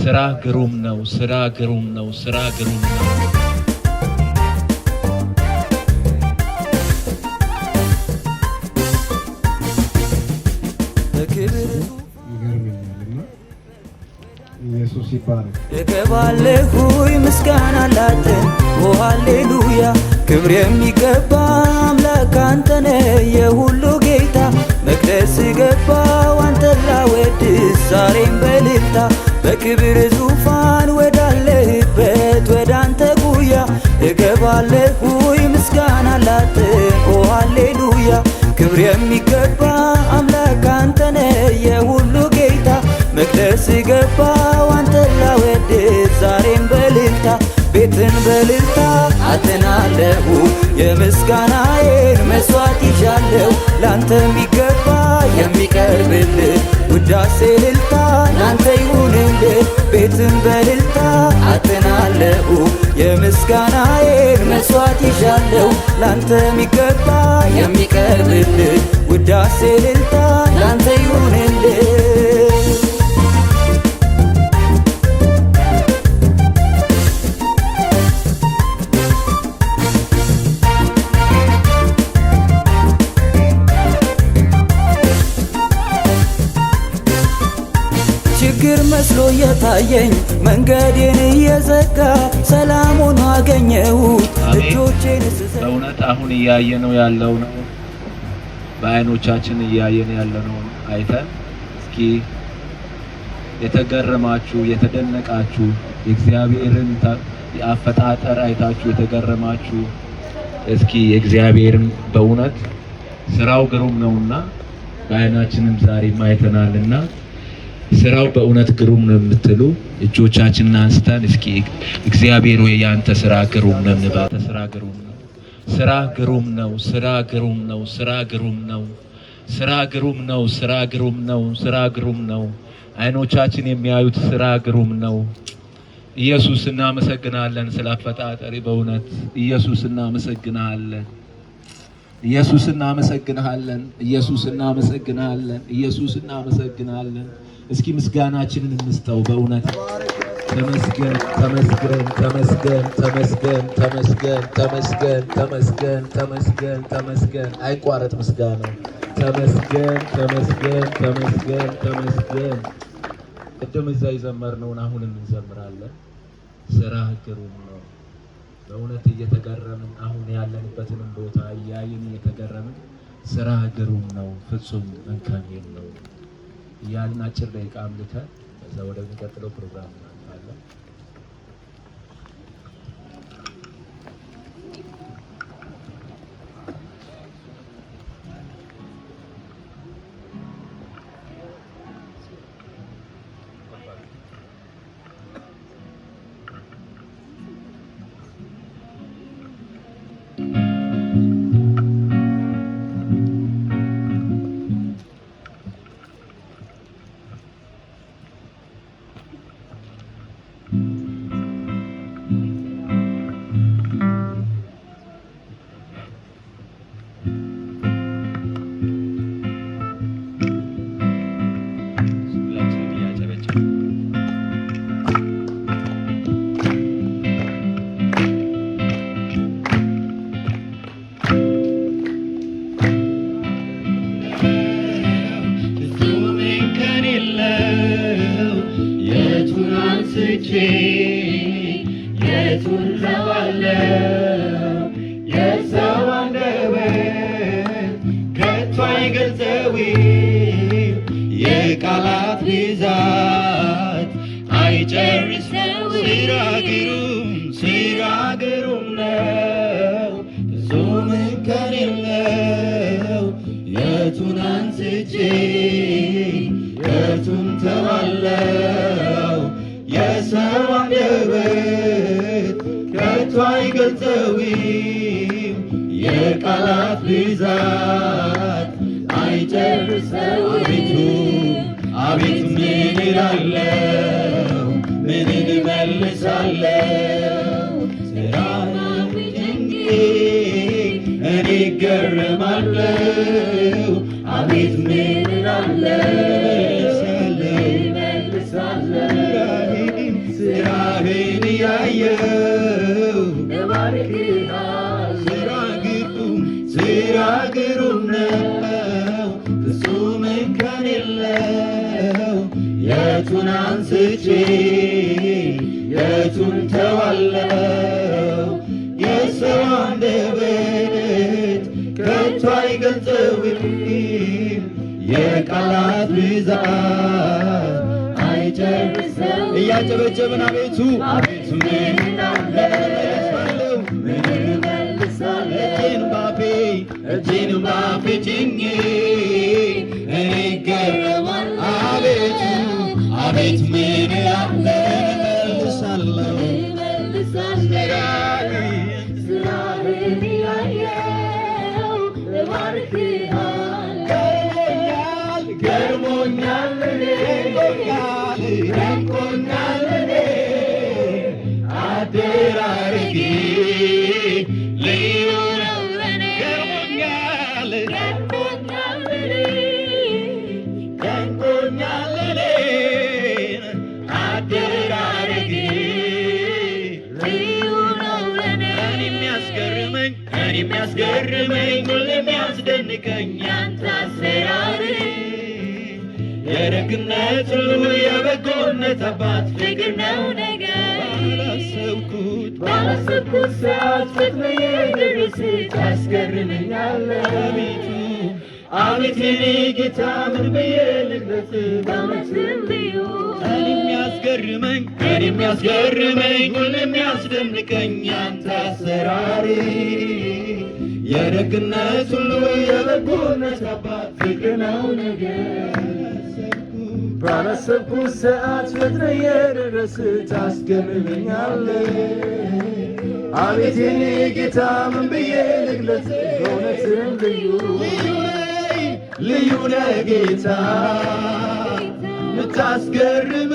ስራ ግሩም ነው። ስራ ግሩም ነው። ስራ ግሩም ነው። በክብር ይገርመኛልና ኢየሱስ ይባረክ። እገባለሁኝ ምስጋና ላንተ፣ ኦ ሃሌሉያ። ክብር የሚገባ አምላክ አንተ ነህ የሁሉ ጌታ። መቅደስ ገባው አንተን ላወድስ ዛሬም በልልታ። በክብር ዙፋን ወዳለህበት ወደ አንተ ጉያ እገባለሁኝ ምስጋና ላንተ፣ ኦ ሃሌሉያ። ክብር የሚገባ አምላክ አንተ ነህ የሁሉ ጌታ። መቅደስ ገባው አንተን ላወድስ ዛሬም በልልታ። ቤትን በልልታ አጥናለሁ፣ የምስጋናዬን መስዋዕት ይዣለሁ። ላንተ የሚገባ የሚቀርብልህ ውዳሴ ልልታ ላንተ ይሁንልህ። ቤትን በልልታ አጥናለሁ፣ የምስጋናዬን መስዋዕት ይዣለሁ። ላንተ የሚገባ የሚቀርብልህ ውዳሴ ልልታ ላንተ ይሁንልህ። ችግር መስሎ የታየኝ መንገዴን እየዘጋ ሰላም ሆኖ አገኘሁት። አሜን። እጆቼን ስዘ በእውነት አሁን እያየነው ያለው ነው። በአይኖቻችን እያየን ያለነውን አይተን እስኪ የተገረማችሁ፣ የተደነቃችሁ፣ የእግዚአብሔርን አፈጣጠር አይታችሁ የተገረማችሁ እስኪ የእግዚአብሔርን በእውነት ስራው ግሩም ነውና በአይናችንም ዛሬ አይተናልና ስራው በእውነት ግሩም ነው የምትሉ እጆቻችንን አንስተን እስኪ እግዚአብሔር ወይ ያንተ ስራ ግሩም ነው እንበል። ስራ ግሩም ነው። ስራ ግሩም ነው። ስራ ግሩም ነው። ስራ ግሩም ነው። ስራ ግሩም ነው። ስራ ግሩም ነው። ስራ ግሩም ነው። አይኖቻችን የሚያዩት ስራ ግሩም ነው። ኢየሱስ እናመሰግናለን ስለ አፈጣጠሪ። በእውነት ኢየሱስ እናመሰግናለን። ኢየሱስ እናመሰግንሃለን። ኢየሱስ እናመሰግንሃለን። ኢየሱስ እናመሰግንሃለን። እስኪ ምስጋናችንን እንስጠው። በእውነት ተመስገን፣ ተመስገን፣ ተመስገን፣ ተመስገን፣ ተመስገን፣ ተመስገን፣ ተመስገን፣ ተመስገን፣ ተመስገን። አይቋረጥ ምስጋናው። ተመስገን፣ ተመስገን፣ ተመስገን፣ ተመስገን። ቅድም እዛ የዘመርነውን አሁንም እንዘምራለን። ስራህ ግሩም ነው። በእውነት እየተገረምን አሁን ያለንበትንም ቦታ እያየን እየተገረምን ስራህ ግሩም ነው፣ ፍጹም እንከን የለውም እያልን አጭር ደቂቃ አምልከን ከዛ ወደሚቀጥለው ፕሮግራም እናልፋለን። ሁላችንም እያጨበጨብን። ፍጹም እንከን የለው። የቱን አንስቼ የቱን ተዋለው? የሰው አንደበት ከቶ አይገልጸውም። የቃላት ብዛት አይጨርሰውም። ስራ ግሩም፣ ስራ ግሩም ነው። ፍጹም እንከን የለው። የቱን አንስቼ የቱን ተዋለው? የሰው አንደበት ከቶ አይገልጸውም። የቃላት ብዛት አይጨርሰውም። አቤቱ፣ አቤቱ፣ ምን እላለሁ? ምንን እመልሳለሁ? ስራህ ድንቅ፣ እኔ እገረማለሁ። አቤት ምን እላለሁ? እመልሳለሁ። ስራህን እያየው ስራ ግሩም፣ ስራ ግሩም ነው፣ ፍጹም እንከን የለው። የቱን አንስቼ የቱን ተዋለው? የሰው አንደበት ከቶ አይገልጸውም። የቃላት ብዛት አይጨርሰው። እያጨበጨብን አቤቱ፣ አቤቱ፣ ምን እመልሳለሁ? ምን እመልሳለሁ? እጄን ባፌ ጭኜ እኔ እገረማለሁ። አቤቱ፣ አቤቱ፣ ምን እመልሳለሁ? ስራህን እያየው እባርክሃለሁ። ገርሞኛል፣ ገርሞኛል፣ ደንቆኛል፣ እኔ አደራረጌ ልዩ ነው ለኔ። ገርሞኛል፣ ገርሞኛል እኔ፣ ደንቆኛል፣ እኔን አደራረጌ ልዩ ነው ለኔ። እኔ የሚያስገርመኝ፣ እኔ የሚያስገርመኝ፣ ሁሌ የሚያስደንቀኝ ያንተ አሰራር የደግነት ሁሉ የበጎነት አባት ፍቅር ነው ነገር። ባላሰብኩት ባላሰብኩት ሰዓት ፈጥነህ የደረስህ ታስገርመኛለህ። አቤቱ፣ አቤት የኔ ጌታ፣ ምን ብዬ ልግለጽ? በእውነትም ልዩ። እኔ የሚያስገርመኝ፣ እኔ የሚያስገርመኝ፣ ሁሌ የሚያስደንቀኝ ያንተ አሰራር የደግነት ሁሉ የበጎነት አባት ፍቅር ነው ነገር። ባላሰብኩት ሰዓት ፈጥነህ የደረስህ ታስገርመኛለህ። አቤት የኔ ጌታ፣ ምን ብዬ ልግለጽ? በእውነትም ልዩ። ልዩ ነህ፣ ልዩ ነህ ጌታ፣ ምታስገርመኝ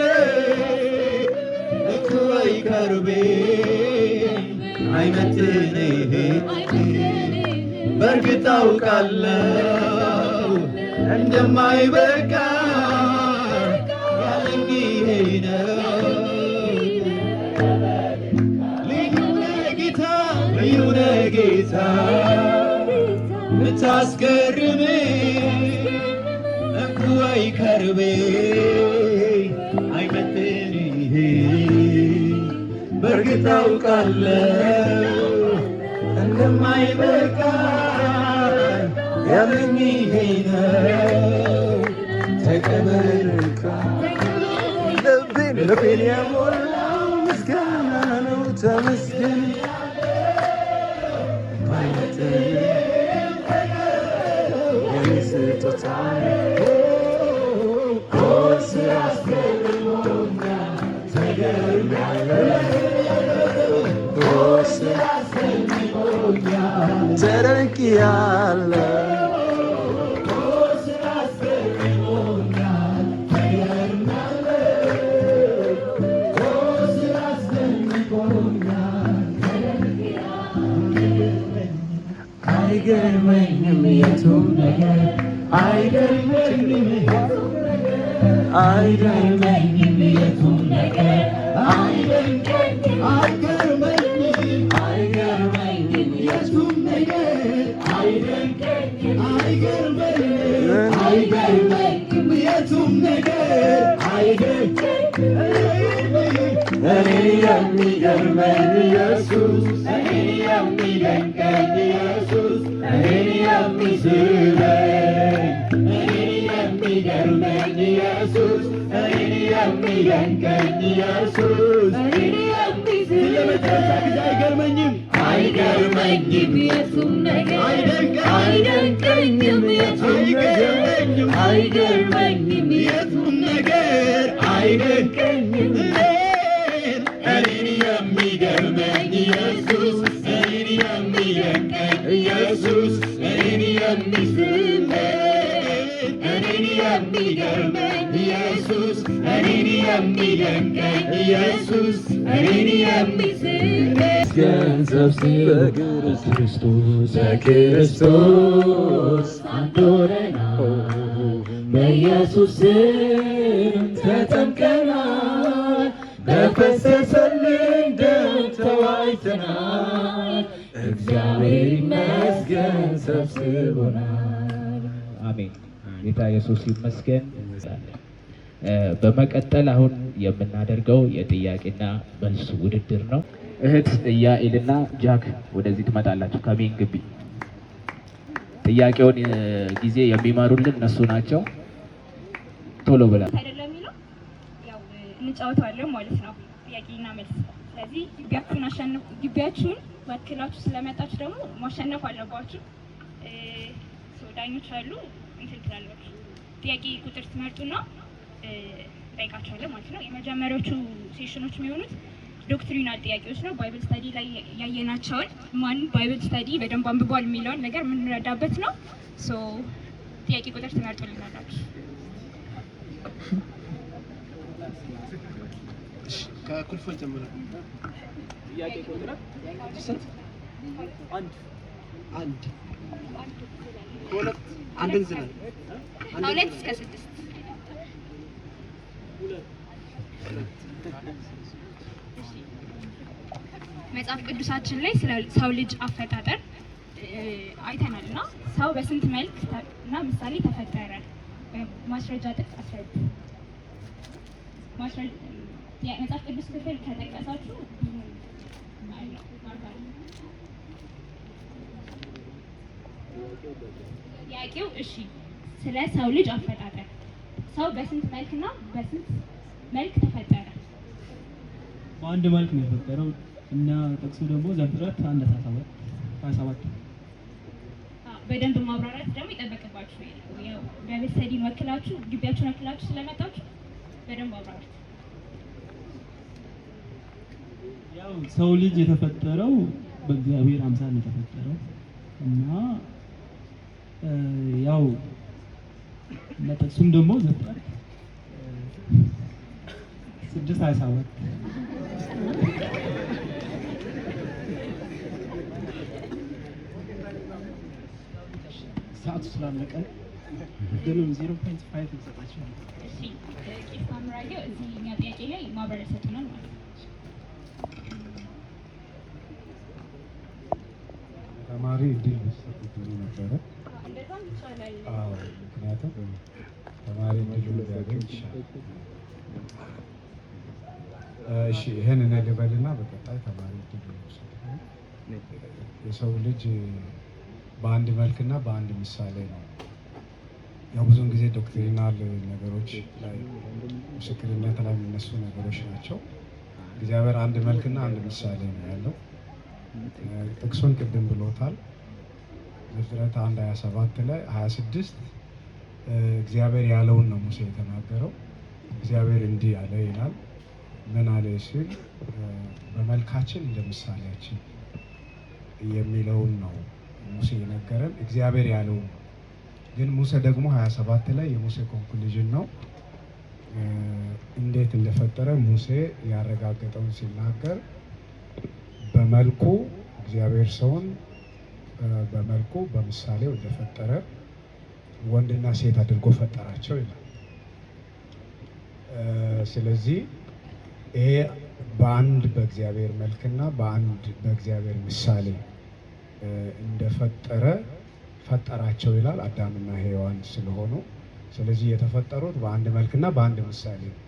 እኩይ ከርቤ አይመጥንህ። በእርግጥ አውቃለሁ እንደማይበቃ፣ ያለኝ ይሄ ነው። ልዩ ነህ ጌታ፣ ልዩ ነህ ጌታ፣ ምታስገርም እንኩይ ከርቤ አይመጥንህ። በእርግጥ አውቃለሁ እንደማይበቃ፣ ያለኝ ይሄ ነው። ተቀበል። ልቤን የሞላው ምስጋና ነው። ተመስገን ባይመጥን የኔ ስጦታ ስራ አስገርሞኛል፣ ተገርሜያለሁ። ስራ አስገርሞኛል፣ ተደንቄያለሁ። ስራ አስገርሞኛል፣ ተገርሜያለሁ። ስራ አስደንቆኛል። አይገርመኝም የቱም ነገር፣ አይገርመኝም፣ አይገርመኝም የቱም ነገር፣ አይደንቀኝም፣ አይገርመኝም፣ አይገርመኝም የቱም ነገር አይደንቀኝም፣ አይገርመኝም፣ አይገርመኝም የቱም ነገር አይደንቀኝም። እኔን የሚገርመኝ ኢየሱስ፣ እኔን የሚደንቀኝ ኢየሱስ፣ እኔን የሚስበኝ፣ እኔን የሚገርመኝ ኢየሱስ፣ እኔን የሚደንቀኝ ኢየሱስ። እኔን የሚስብ ለመጨረሻ ጊዜ አይገርመኝም፣ አይገርመኝም፣ የቱም ነገር አይደንቀኝም፣ አይደንቀኝም የቱም ነገር አይገርመኝም፣ አይገርመኝም የቱም ነገር አይደንቀኝም። እኔን እኔን የሚገርመኝ ኢየሱስ፣ እኔን የሚደንቀኝ ኢየሱስ፣ እኔን የሚስበኝ፣ እኔን የሚገርመኝ ኢየሱስ፣ እኔን የሚደንቀኝ ኢየሱስ፣ እኔን የሚስብ ገንዘብ በክርስቶስ፣ በክርስቶስ አንድ ሆነናል፣ በኢየሱስ ስም ተጠምቀናል። በፈሰሰልን ደም ተዋጅተናል። እግዚአብሔር ይመስገን ሰብስቦናል። አሜን። ጌታ ኢየሱስ ይመስገን። በመቀጠል አሁን የምናደርገው የጥያቄና መልስ ውድድር ነው። እህት ኢያኤልና ጃክ ወደዚህ ትመጣላችሁ። ከ main ግቢ ጥያቄውን ጊዜ የሚመሩልን እነሱ ናቸው። ቶሎ ብላ አይደለም የሚለው ያው እንጫወተዋለን ማለት ነው፣ ጥያቄና መልስ። ስለዚህ ግቢያችሁን አሸንፍ ግቢያችሁን ወክላችሁ ስለመጣችሁ ደግሞ ማሸነፍ አለባችሁ። So ዳኞች አሉ፣ እንትን ትላላችሁ። ጥያቄ ቁጥር ትመርጡና እንጠይቃችኋለን ማለት ነው። የመጀመሪያዎቹ session ኦች የሚሆኑት doctrinal ጥያቄዎች ነው። Bible study ላይ ያየናቸውን ማን Bible study በደንብ አንብቧል የሚለውን ነገር የምንረዳበት ነው። So ጥያቄ ቁጥር ትመርጡልናላችሁ። ከኩልፎን ጀምሮ። ጥያቄ ቁጥር ስንት? አንድ፣ አንድ፣ ሁለት፣ አንድን ዝለል። ከሁለት እስከ ስድስት። እሺ። መጽሐፍ ቅዱሳችን ላይ ስለ ሰው ልጅ አፈጣጠር አይተናል እና ሰው በስንት መልክ እና ምሳሌ ተፈጠረ? ማስረጃ ጥቅስ አስረዱ። የመጽሐፍ ቅዱስ ክፍል ከጠቀሳችሁ ብዙ ነው mark አለ። ጥያቄው እሺ፣ ስለ ሰው ልጅ አፈጣጠር ሰው በስንት መልክና በስንት መልክ ተፈጠረ? በአንድ መልክ ነው የፈጠረው እና ጥቅሱ ደግሞ ዘፍጥረት 1:17 27። አዎ፣ በደንብ ማብራራት ደግሞ ይጠበቅባችሁ። ያው Bible study ን ወክላችሁ፣ ግቢያችሁን ወክላችሁ ስለመጣችሁ በደንብ አብራሩት። ያው ሰው ልጅ የተፈጠረው በእግዚአብሔር አምሳል ነው የተፈጠረው እና ያው እና ጥቅሱም ደግሞ ዘፍጥረት 6:27። ሰዓቱ ስላለቀ እድሉን 0.5 እንሰጣችኋለን። እሺ፣ ቄስ ታምራየው እዚህኛ ጥያቄ ላይ ማብራሪያ ይሰጡናል ማለት ነው። ተማሪ እድል ቢሰጥ ጥሩ ነበረ። እንደዛም ይቻላል። አዎ፣ ምክንያቱም ተማሪ እድሉን ቢያገኝ ይሻላል። እሺ፣ ይህን እኔ ልበልና በቀጣይ ተማሪ እድሉን ይውሰድ። የሰው ልጅ በአንድ መልክና በአንድ ምሳሌ ነው። ያው ብዙውን ጊዜ doctrinal ነገሮች ላይ፣ ምስክርነት ላይ የሚነሱ ነገሮች ናቸው። እግዚአብሔር አንድ መልክና አንድ ምሳሌ ነው ያለው። ጥቅሱን ቅድም ብሎታል። ዘፍጥረት 1:27 ላይ፣ 26 እግዚአብሔር ያለውን ነው ሙሴ የተናገረው። እግዚአብሔር እንዲህ አለ ይላል። ምን አለ ሲል በመልካችን እንደ ምሳሌያችን የሚለውን ነው ሙሴ የነገረን። እግዚአብሔር ያለውን ነው። ግን ሙሴ ደግሞ 27 ላይ የሙሴ conclusion ነው። እንዴት እንደፈጠረ ሙሴ ያረጋገጠውን ሲናገር በመልኩ እግዚአብሔር ሰውን በመልኩ በምሳሌው እንደፈጠረ፣ ወንድና ሴት አድርጎ ፈጠራቸው ይላል። ስለዚህ ይሄ በአንድ በእግዚአብሔር መልክና በአንድ በእግዚአብሔር ምሳሌ እንደፈጠረ ፈጠራቸው ይላል፣ አዳምና ሔዋን ስለሆኑ። ስለዚህ የተፈጠሩት በአንድ መልክና በአንድ ምሳሌ ነው።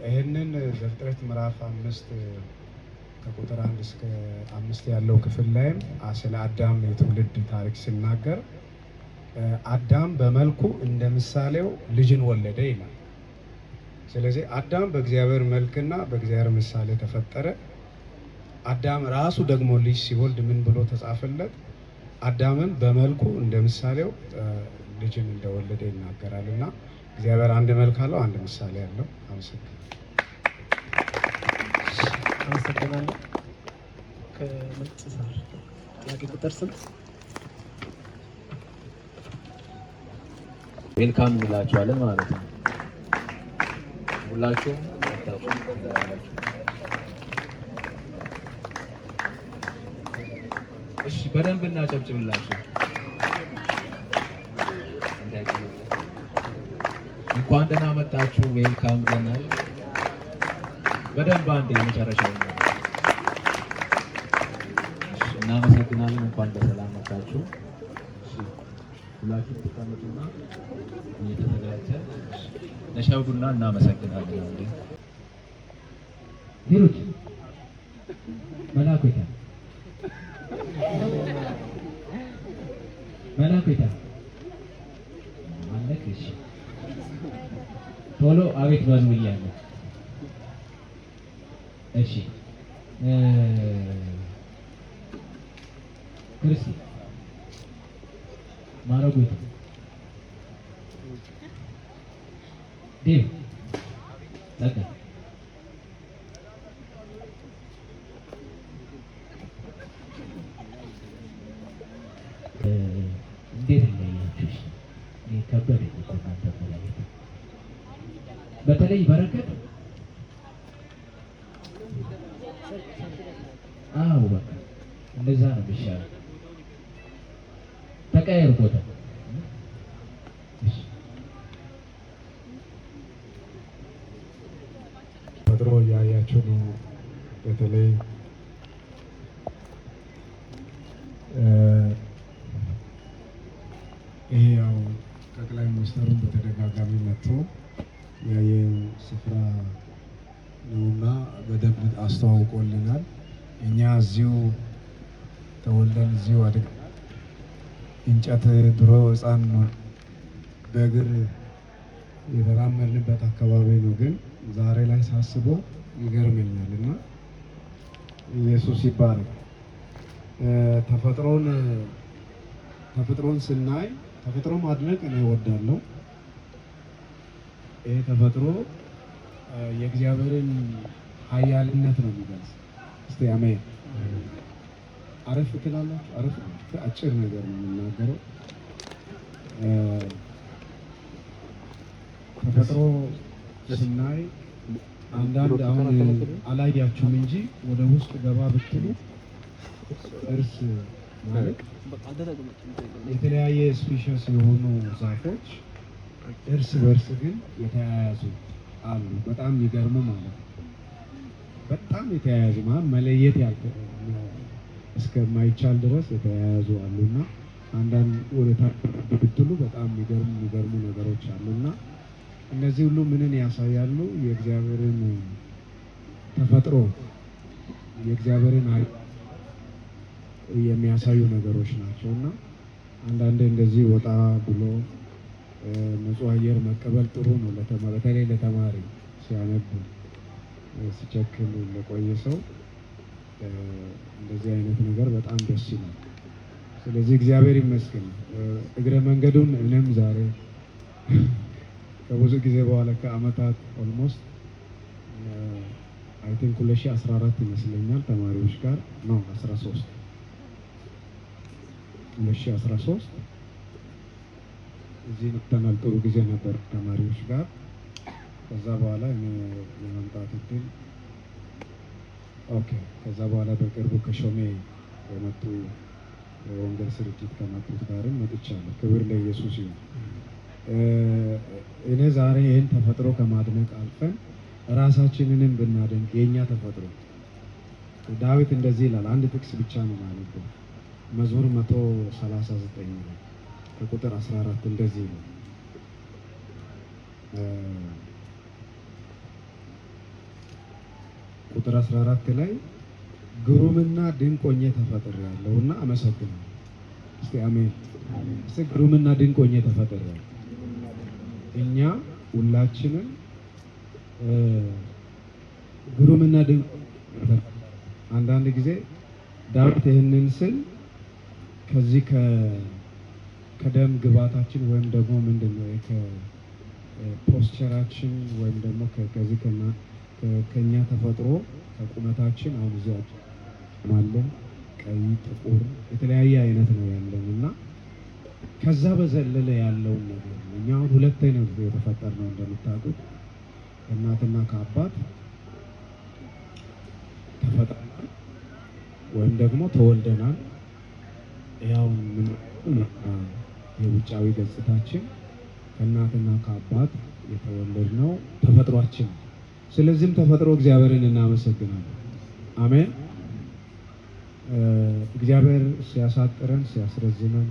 ይህንን ዘፍጥረት ምዕራፍ 5 ከቁጥር 1 እስከ 5 ያለው ክፍል ላይም ስለ አዳም የትውልድ ታሪክ ሲናገር አዳም በመልኩ እንደ ምሳሌው ልጅን ወለደ ይላል። ስለዚህ አዳም በእግዚአብሔር መልክና በእግዚአብሔር ምሳሌ ተፈጠረ። አዳም ራሱ ደግሞ ልጅ ሲወልድ ምን ብሎ ተጻፈለት? አዳምም በመልኩ እንደ ምሳሌው ልጅን እንደወለደ ይናገራል። እና እግዚአብሔር አንድ መልክ አለው፣ አንድ ምሳሌ አለው። አመሰግናለሁ። አመሰግናለሁ። ከነጭ ሳር ጥያቄ ቁጥር ስንት? Welcome እንላችኋለን ማለት ነው። ሁላችሁም መጥታችሁ ትላላችሁ። እሺ፣ በደንብ እናጨብጭብላችሁ። እንኳን ደህና መጣችሁ። Welcome ብለናል። በደንብ አንድ የመጨረሻው። እናመሰግናለን። እንኳን በሰላም መጣችሁ። እሺ፣ ሁላችሁም ተቀመጡና እየተዘጋጀ ለሻይ ቡና እናመሰግናለን። አንዴ ሌሎች መላኩ የታል? መላኩ የታል? አለክ? እሺ፣ ቶሎ አቤት በሉ ብያለሁ። እሺ፣ ክርስቲ ማረጉ የታል? ዴቭ፣ ጸጋ፣ እንዴት እንለያችሁ? እሺ፣ እኔ ከበደኝ እኮ እናንተ መለየት። በተለይ በረከት። አዎ፣ በቃ እንደዛ ነው የሚሻለው። ተቀያየሩ ቦታ። እሺ። ተፈጥሮ እያያችሁ ነው። በተለይ ይሄ ያው ጠቅላይ ሚኒስትሩን በተደጋጋሚ መጥቶ ያየው ስፍራ ነውና በደንብ አስተዋውቆልናል። እኛ እዚሁ ተወልደን እዚሁ አድገን እንጨት ድሮ ሕፃን ነው በእግር የተራመድንበት አካባቢ ነው። ግን ዛሬ ላይ ሳስበው ይገርመኛል እና ኢየሱስ ይባረክ። ተፈጥሮን ስናይ ተፈጥሮ ማድነቅ እኔ እወዳለሁ። ይሄ ተፈጥሮ የእግዚአብሔርን ኃያልነት ነው የሚገልጽ። እስቲ አሜን። አረፍ ትላላችሁ? አረፍ፣ አጭር ነገር ነው የምናገረው። ተፈጥሮ ስናይ አንዳንድ አሁን አላያችሁም እንጂ ወደ ውስጥ ገባ ብትሉ እርስ ማለት የተለያየ species የሆኑ ዛፎች እርስ በእርስ ግን የተያያዙ አሉ። በጣም የሚገርሙ ማለት ነው። በጣም የተያያዙ ማለት መለየት እስከማይቻል ድረስ የተያያዙ አሉና አንዳንድ ወደ ታች ብትሉ በጣም የሚገርሙ የሚገርሙ ነገሮች አሉና እነዚህ ሁሉ ምንን ያሳያሉ? የእግዚአብሔርን ተፈጥሮ፣ የእግዚአብሔርን ኃይል የሚያሳዩ ነገሮች ናቸው እና አንዳንዴ እንደዚህ ወጣ ብሎ ንጹህ አየር መቀበል ጥሩ ነው። በተለይ ለተማሪ፣ ሲያነብ ሲቸክል ለቆየ ሰው እንደዚህ አይነት ነገር በጣም ደስ ይላል። ስለዚህ እግዚአብሔር ይመስገን። እግረ መንገዱን እኔም ዛሬ ከብዙ ጊዜ በኋላ፣ ከአመታት almost I think 2014 ይመስለኛል ተማሪዎች ጋር ነው፣ 13፣ 2013 እዚህ መጥተናል። ጥሩ ጊዜ ነበር ተማሪዎች ጋር። ከዛ በኋላ እኔ የመምጣት እድል okay። ከዛ በኋላ በቅርቡ ከሾሜ የመጡ የወንጌል ስርጭት ከመጡት ጋርም መጥቻለሁ። ክብር ለኢየሱስ ይሁን። እኔ ዛሬ ይህን ተፈጥሮ ከማድነቅ አልፈን ራሳችንንም ብናደንቅ የእኛ ተፈጥሮ፣ ዳዊት እንደዚህ ይላል። አንድ ጥቅስ ብቻ ነው ማለት ነው። መዝሙር 139 ላይ ከቁጥር 14 እንደዚህ ይላል። ቁጥር 14 ላይ ግሩምና ድንቅ ሆኜ ተፈጥሬአለሁና አመሰግናለሁ። እስቲ አሜን። እስቲ ግሩምና ድንቅ ሆኜ ተፈጥሬአለሁ። እኛ ሁላችንም ግሩምና ድንቅ። አንዳንድ ጊዜ ዳዊት ይህንን ስል ከዚህ ከደም ግባታችን ወይም ደግሞ ምንድን ነው ከ posture ኣችን ወይም ደግሞ ከዚህ ከኛ ተፈጥሮ፣ ከቁመታችን፣ አሁን እዚያ አለን ቀይ፣ ጥቁር የተለያየ አይነት ነው ያለን እና ከዛ በዘለለ ያለውን ነገር ነው። እኛ አሁን ሁለት አይነት የተፈጠርነው እንደምታውቁት ከእናትና ከአባት ተፈጥረናል ወይም ደግሞ ተወልደናል። ያው የውጫዊ ገጽታችን ከእናትና ከአባት የተወለድነው ተፈጥሯችን። ስለዚህም ተፈጥሮ እግዚአብሔርን እናመሰግናለን። አሜን። እግዚአብሔር ሲያሳጥረን፣ ሲያስረዝመን፣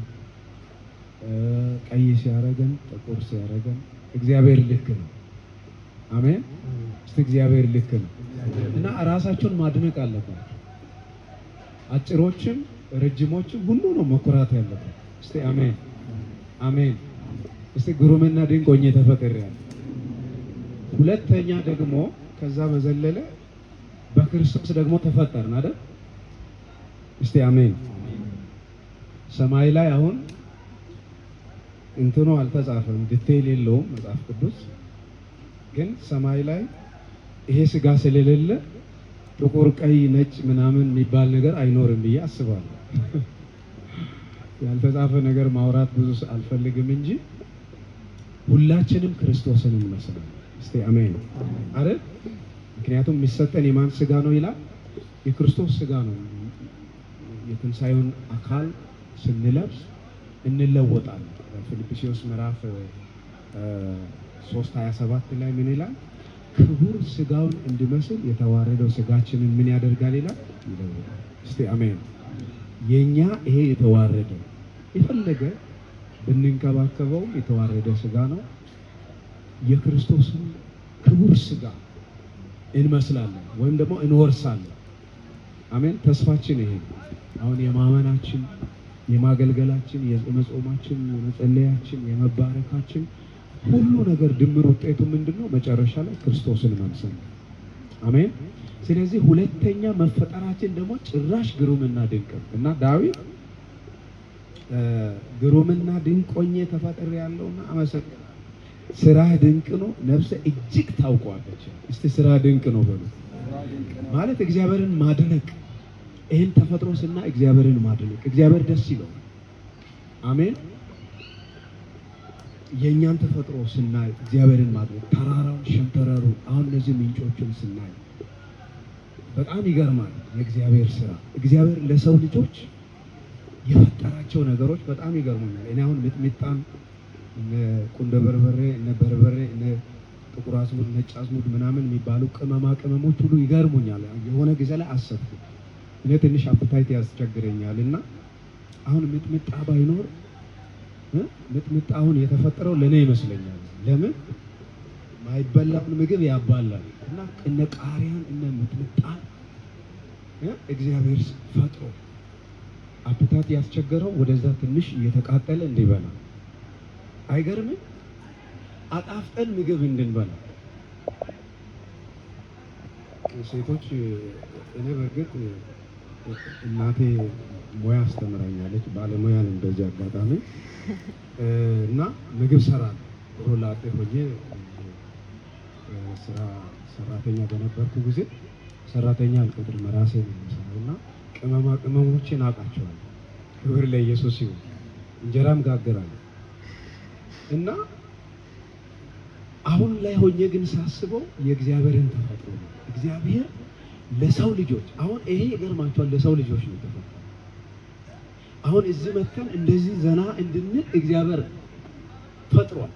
ቀይ ሲያረገን፣ ጥቁር ሲያረገን እግዚአብሔር ልክ ነው። አሜን። እስቲ እግዚአብሔር ልክ ነው እና ራሳቸውን ማድነቅ አለባቸው። አጭሮችም ረጅሞችም ሁሉ ነው መኩራት ያለበት። እስቲ አሜን አሜን። እስቲ ግሩምና ድንቅ ሆኜ ተፈጥሬያለሁ። ሁለተኛ ደግሞ ከዛ በዘለለ በክርስቶስ ደግሞ ተፈጠርን አይደል? እስቲ አሜን። ሰማይ ላይ አሁን እንትኑ አልተጻፈም፣ detail የለውም መጽሐፍ ቅዱስ። ግን ሰማይ ላይ ይሄ ስጋ ስለሌለ ጥቁር፣ ቀይ፣ ነጭ ምናምን የሚባል ነገር አይኖርም ብዬ አስባለሁ። ያልተጻፈ ነገር ማውራት ብዙ አልፈልግም እንጂ ሁላችንም ክርስቶስን እንመስላለን። እስቲ አሜን አይደል? ምክንያቱም የሚሰጠን የማን ስጋ ነው ይላል? የክርስቶስ ስጋ ነው። የትንሣኤውን አካል ስንለብስ እንለወጣለን። ፊልጵስዩስ ምዕራፍ 3:27 ላይ ምን ይላል? ክቡር ስጋውን እንዲመስል የተዋረደው ስጋችንን ምን ያደርጋል ይላል? ይለውጣል። እስቲ አሜን። የኛ ይሄ የተዋረደ የፈለገ ብንንከባከበውም የተዋረደ ስጋ ነው። የክርስቶስን ክቡር ስጋ እንመስላለን ወይም ደግሞ እንወርሳለን። አሜን። ተስፋችን ይሄ ነው። አሁን የማመናችን፣ የማገልገላችን፣ የመጾማችን፣ የመጸለያችን፣ የመባረካችን ሁሉ ነገር ድምር ውጤቱ ምንድን ነው? መጨረሻ ላይ ክርስቶስን መምሰል ነው። አሜን። ስለዚህ ሁለተኛ መፈጠራችን ደግሞ ጭራሽ ግሩምና ድንቅ ነው እና ዳዊት ግሩምና ድንቅ ሆኜ ተፈጥሬያለሁና አመሰግናለሁ። ስራህ ድንቅ ነው፣ ነፍሴ እጅግ ታውቀዋለች። እስቲ ስራህ ድንቅ ነው በሉ። ማለት እግዚአብሔርን ማድነቅ፣ ይህን ተፈጥሮ ስና እግዚአብሔርን ማድነቅ፣ እግዚአብሔር ደስ ይለዋል። አሜን። የእኛን ተፈጥሮ ስናይ እግዚአብሔርን ማድነቅ፣ ተራራውን፣ ሸንተረሩን፣ አሁን እነዚህ ምንጮችን ስናይ በጣም ይገርማል የእግዚአብሔር ስራ። እግዚአብሔር ለሰው ልጆች የፈጠራቸው ነገሮች በጣም ይገርሙኛል። እኔ አሁን ሚጥሚጣን፣ እነ ቁንዶ በርበሬ፣ እነ በርበሬ፣ እነ ጥቁር አዝሙድ፣ ነጭ አዝሙድ ምናምን የሚባሉ ቅመማ ቅመሞች ሁሉ ይገርሙኛል። የሆነ ጊዜ ላይ አሰብኩ፣ እኔ ትንሽ appetite ያስቸግረኛል እና አሁን ሚጥሚጣ ባይኖር፣ ሚጥሚጣ አሁን የተፈጠረው ለእኔ ይመስለኛል። ለምን ማይበላውን ምግብ ያባላል እና እነ ቃሪያን እነ ሚጥሚጣን እግዚአብሔር ፈጥሮ appetite ያስቸገረው ወደዛ ትንሽ እየተቃጠለ እንዲበላ አይገርምም? አጣፍጠን ምግብ እንድንበላ ሴቶች፣ እኔ በእርግጥ እናቴ ሙያ አስተምራኛለች፣ ባለሙያ ነኝ በዚህ አጋጣሚ እና ምግብ ሰራለሁ። ድሮ ላጤ ሆኜ ስራ ሰራተኛ በነበርኩ ጊዜ ሰራተኛ አልቀጥርም፣ ራሴ ነው የምሰራው እና ቅመማ ቅመሞችን አውቃቸዋለሁ። ክብር ለኢየሱስ ይሁን። እንጀራም ጋግራለሁ እና አሁን ላይ ሆኜ ግን ሳስበው የእግዚአብሔርን ተፈጥሮ ነው። እግዚአብሔር ለሰው ልጆች፣ አሁን ይሄ ይገርማቸዋል፣ ለሰው ልጆች ነው የተፈጠረው። አሁን እዚህ መተን እንደዚህ ዘና እንድንል እግዚአብሔር ፈጥሯል።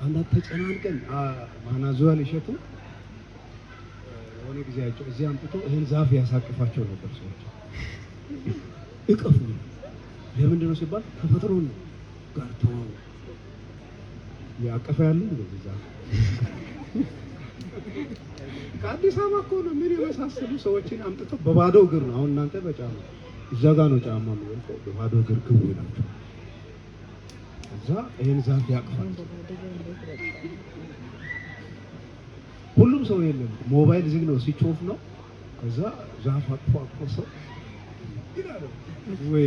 አንዳንድ ተጨናንቀን ማናዙዋል እሸቱ የሆነ ጊዜያቸው እዚህ አምጥቶ ይህን ዛፍ ያሳቅፋቸው ነበር ሰዎች። እቀፉ። ለምንድን ነው ሲባል ተፈጥሮ ነው ጋር ተዋው ያቀፈ ያለ እንደዚህ ዛፍ ከአዲስ አበባ እኮ ነው። ምን የመሳሰሉ ሰዎችን አምጥቶ በባዶ እግር ነው። አሁን እናንተ በጫማ፣ እዛ ጋ ነው ጫማ የሚወልቀው። በባዶ እግር ግቡ ይላቸው። እዛ ይህን ዛፍ ያቅፋል። ሁሉም ሰው የለም፣ ሞባይል ዝግ ነው፣ switch off ነው። ከዛ ዛፍ አቅፎ አቅፎ ሰው ይላል ወይ፣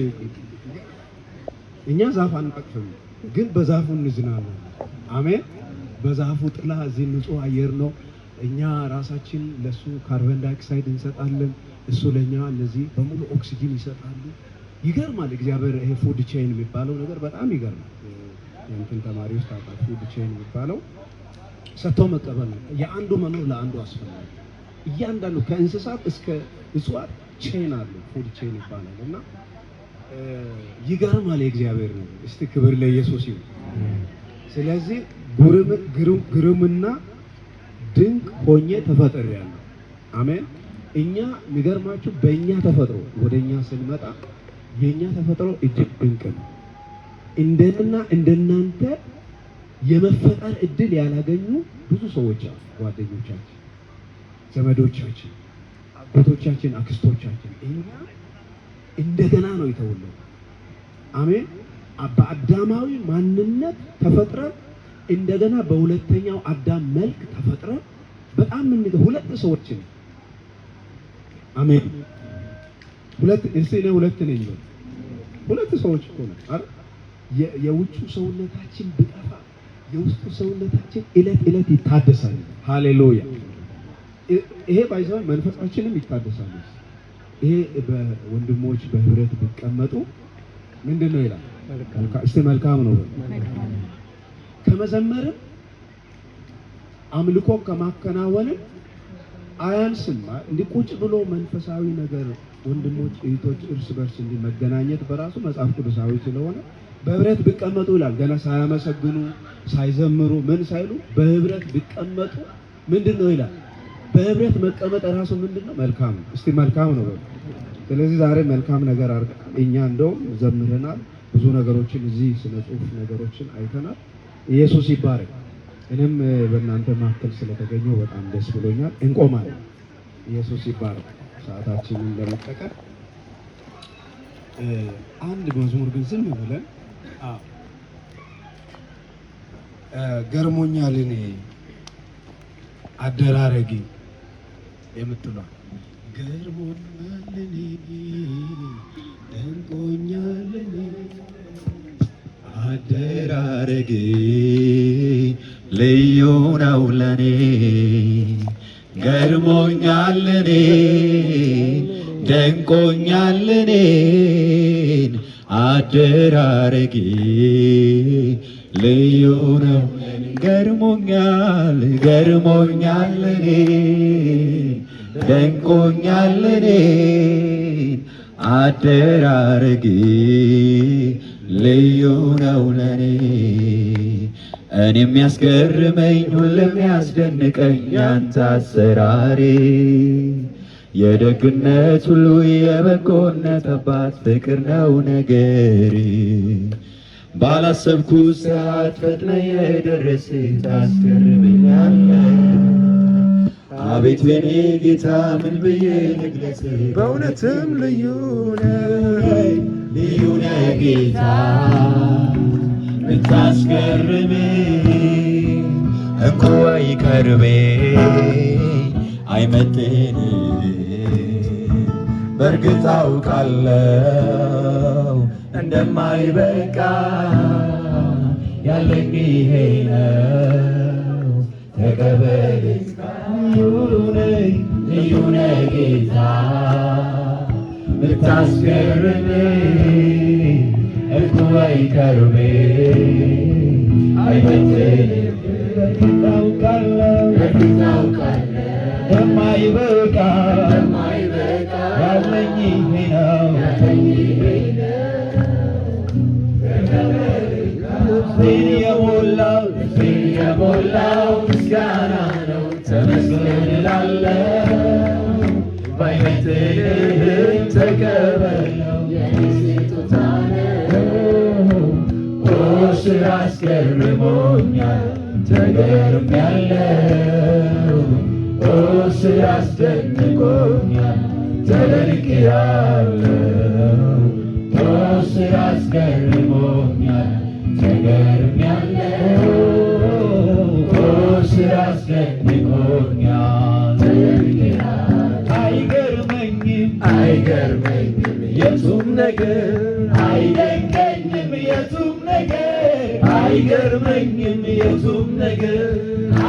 እኛ ዛፍ አንቀቅፍም፣ ግን በዛፉ እንዝናናለን። አሜን። በዛፉ ጥላ እዚህ ንጹህ አየር ነው። እኛ ራሳችን ለሱ carbon dioxide እንሰጣለን፣ እሱ ለኛ እነዚህ በሙሉ ኦክሲጂን ይሰጣሉ። ይገርማል። እግዚአብሔር ይሄ food chain የሚባለው ነገር በጣም ይገርማል። የእንትን ተማሪዎች ታውቃለህ፣ food chain የሚባለው ሰጥቶ መቀበል ነው። የአንዱ መኖር ለአንዱ አስፈላጊ። እያንዳንዱ ከእንስሳት እስከ እጽዋት chain አለው፣ food chain ይባላል። እና ይገርማል የእግዚአብሔር ነገር። እስቲ ክብር ለኢየሱስ ይሁን። ስለዚህ ግሩምና ድንቅ ሆኜ ተፈጥሬያለሁ። አሜን። እኛ የሚገርማችሁ በእኛ ተፈጥሮ ወደኛ ስንመጣ የኛ ተፈጥሮ እጅግ ድንቅ ነው። እንደና እንደናንተ የመፈጠር እድል ያላገኙ ብዙ ሰዎች አሉ። ጓደኞቻችን፣ ዘመዶቻችን፣ አጎቶቻችን፣ አክስቶቻችን። እኛ እንደገና ነው የተወለዱ። አሜን። በአዳማዊ ማንነት ተፈጥረን እንደገና በሁለተኛው አዳም መልክ ተፈጥረን በጣም ሁለት ሰዎች ነው። አሜን። ሁለት እስቲ እኔ ሁለት ነኝ በል። ሁለት ሰዎች እኮ ነው አይደል? የውጩ ሰውነታችን ቢጠፋ የውስጡ ሰውነታችን እለት እለት ይታደሳል። ሃሌሉያ። ይሄ ባይዘው መንፈሳችንም ይታደሳል። ይሄ በወንድሞች በህብረት ቢቀመጡ ምንድን ነው ይላል? እስቲ መልካም ነው በል። ከመዘመርም አምልኮ ከማከናወንም አያንስም። እንዲህ ቁጭ ብሎ መንፈሳዊ ነገር ወንድሞች እህቶች እርስ በርስ እንዲህ መገናኘት በራሱ መጽሐፍ ቅዱሳዊ ስለሆነ በህብረት ቢቀመጡ ይላል። ገና ሳያመሰግኑ ሳይዘምሩ ምን ሳይሉ በህብረት ቢቀመጡ ምንድን ነው ይላል? በህብረት መቀመጥ ራሱ ምንድን ነው? መልካም ነው። እስቲ መልካም ነው በሉ። ስለዚህ ዛሬ መልካም ነገር አድርገናል። እኛ እንደውም ዘምረናል፣ ብዙ ነገሮችን እዚህ ስነ ጽሁፍ ነገሮችን አይተናል። ኢየሱስ ይባረክ። እኔም በእናንተ መካከል ስለተገኘው በጣም ደስ ብሎኛል። እንቆማለን። ኢየሱስ ይባረክ። ሰዓታችንን ለመጠቀም አንድ መዝሙር ግን ዝም ብለን ገርሞኛል እኔ አደራረጌ የምትሏል ገርሞኛል እኔ ደንቆኛል እኔ አደራረጌ ልዩ ነው ለኔ ገርሞኛል እኔ ደንቆኛል እኔን አደራረጌ ልዩ ነው ገርሞኛል ገርሞኛል እኔ ደንቆኛል እኔን አደራረጌ ልዩ ነው ለኔ እኔ የሚያስገርመኝ ሁሌም ያስደንቀኝ ያንተ አሰራሬ የደግነት ሁሉ የበጎነት አባት ፍቅር ነው ነገሬ ባላሰብኩት ሰዓት ፈጥነህ የደረስህ ታስገርመኛለህ። አቤት የኔ ጌታ ምን ብዬ ልግለጽህ? በእውነትም ልዩ ነህ፣ ልዩ ነህ ጌታ ብታስገርም እንኳ ይቀርቤ አይመጥን በእርግጥ አውቃለሁ እንደማይበቃ ያለኝ ይሄ ነው ተቀበል። ልዩ ነህ ልዩ ነህ ጌታ ብታስገርም እንኳ ይቀርቤ አይመጥንም በእርግጥ አውቃለሁ እንደማይበቃ ያለኝ ይሄ ነው። ልቤን የሞላው ልቤን የሞላው ምስጋና ነው ተመስገን እላለሁ። ባይመጥንህም ተቀበለው ኦ ስራ አስገርሞኛል ተገርሜያለሁ። ኦ ስራ አስደንቆኛል ተደንቄያለሁ። ኦ ስራ አስገርሞኛል ተገርሜያለሁ። ኦ ስራ አስደንቆኛል አይገርመኝም አይገርመኝም የቱም ነገር አይደንቀኝም የቱም ነገር አይገርመኝም የቱም ነገር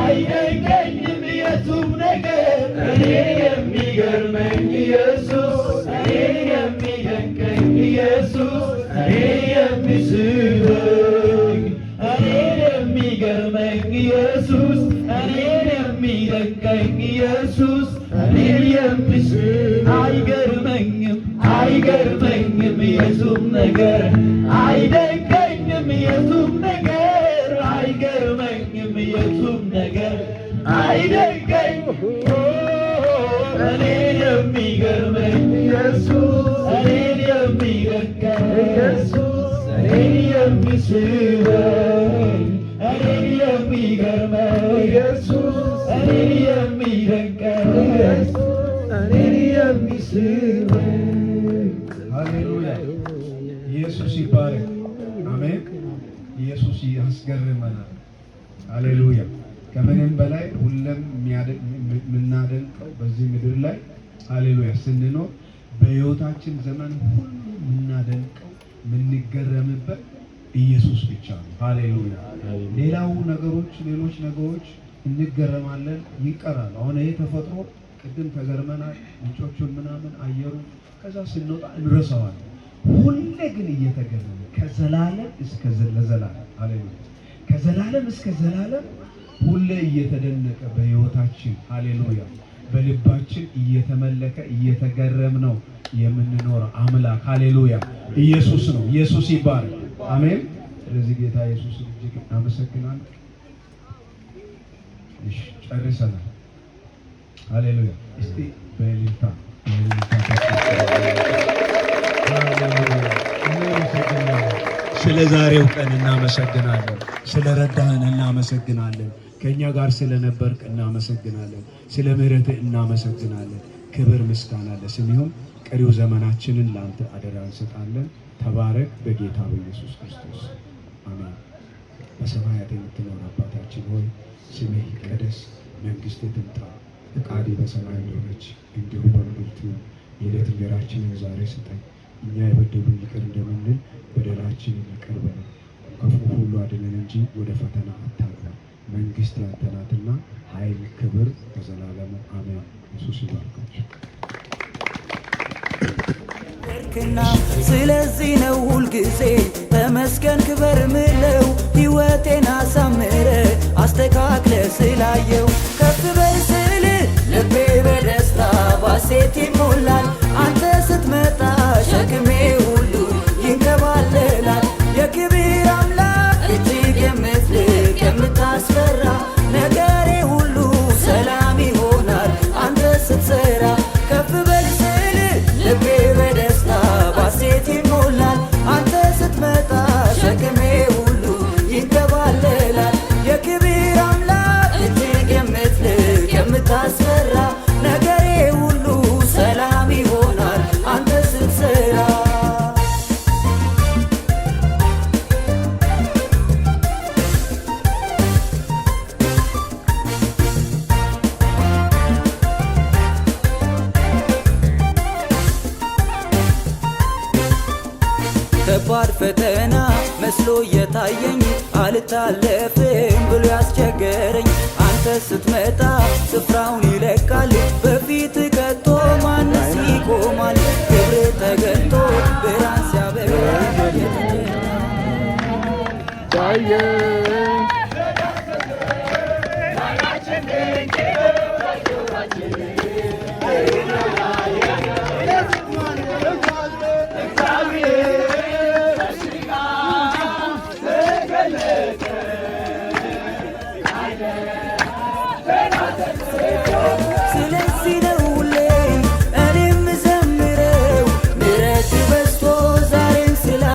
አይደንቀኝም የቱም ነገር እኔ የሚገርመኝ ኢየሱስ እኔ የሚደንቀኝ ኢየሱስ እኔ የሚስበኝ እኔ የሚገርመኝ ኢየሱስ እኔ የሚደንቀኝ ኢየሱስ እኔ የሚስብ አይገርመኝም አይገርመኝም የቱም ነገር አይደንቀኝም የቱም ነገር አይገርመኝም የቱም ነገር አይደንቀኝም። ኢየሱስ፣ እኔን የሚደንቀኝ ኢየሱስ፣ እኔን የሚስበኝ፣ እኔን የሚገርመኝ ኢየሱስ፣ እኔን የሚደንቀኝ ኢየሱስ፣ እኔን የሚስበኝ። ሃሌሉያ! ኢየሱስ ይባረክ። አሜን። ኢየሱስ ያስገርመናል። ሃሌሉያ! ከምንም በላይ ሁሌም የምናደንቀው በዚህ ምድር ላይ፣ ሃሌሉያ፣ ስንኖር በሕይወታችን ዘመን ሁሉ የምናደንቀው፣ የምንገረምበት ኢየሱስ ብቻ ነው። ሃሌሉያ! ሌላው ነገሮች፣ ሌሎች ነገሮች እንገረማለን፣ ይቀራል። አሁን ይሄ ተፈጥሮ ቅድም ተገርመናል፣ ምንጮቹን ምናምን አየሩ፣ ከዛ ስንወጣ እንረሳዋለን። ሁሌ ግን እየተገረመ ከዘላለም እስከ ለዘላለም፣ ሃሌሉያ፣ ከዘላለም እስከ ዘላለም ሁሌ እየተደነቀ በሕይወታችን፣ ሃሌሉያ፣ በልባችን እየተመለከ እየተገረም ነው የምንኖረው አምላክ፣ ሃሌሉያ፣ ኢየሱስ ነው። ኢየሱስ ይባረክ። አሜን። ስለዚህ ጌታ ኢየሱስ እጅግ እናመሰግናለን። እሺ፣ ጨርሰናል። ሃሌሉያ። እስቲ በእልልታ በእልልታ። ሃሌሉያ። እናመሰግናለን። ስለ ዛሬው ቀን እናመሰግናለን። ስለ ረዳህን እናመሰግናለን። ከእኛ ጋር ስለነበርክ እናመሰግናለን። ስለ ምሕረትህ እናመሰግናለን። ክብር ምስጋና ለስምህ ይሁን። ቀሪው ዘመናችንን ለአንተ አደራ እንሰጣለን። ተባረክ በጌታ በኢየሱስ ክርስቶስ፣ አሜን። በሰማያት የምትኖር አባታችን ሆይ፣ ስምህ ይቀደስ፣ መንግስትህ ትምጣ፣ ፈቃድህ በሰማይ እንደሆነች እንዲሁ በምድር ትሁን። የዕለት እንጀራችንን ዛሬ ስጠን፣ እኛ የበደሉንን ይቅር እንደምንል በደላችንን ይቅር በለን፣ ከክፉ ሁሉ አድነን እንጂ ወደ ፈተና አታግባን። መንግስት ያንተ ናትና ኃይል፣ ክብር ለዘላለሙ፣ አሜን። ኢየሱስ ይባርካችሁ። ና ስለዚህ ነው ሁልጊዜ ተመስገን ክበር ምለው፣ ሕይወቴን አሳምረ አስተካክለ ስላየው። ከፍ በል ስል ልቤ በደስታ ባሴት ይሞላል። አንተ ስትመጣ ሸክሜ ሁሉ ይንከባለላል። የክብር አምላክ፣ እጅግ የምትልቅ የምታስፈራ፣ ነገሬ ሁሉ ሰላም ይሆናል አንተ ስትሰራ። ከፍ በል ስል ልቤ በደስታ ባሴት ይሞላል። አንተ ስትመጣ ሸክሜ ሁሉ ይንከባለላል። የክብር አምላክ፣ እጅግ የምትልቅ የምታስፈራ፣ ነገሬ ሁሉ ሰላም ይሆናል አንተ ስትሰራ። ከባድ ፈተና መስሎ እየታየኝ፣ አልታለፍም ብሎ ያስቸገረኝ፣ አንተ ስትመጣ ስፍራውን ይለቃል። በፊት ከቶ ማንስ ይቆማል? ክብር ተገልጦ ብርሃን ሲያበራ ታየ።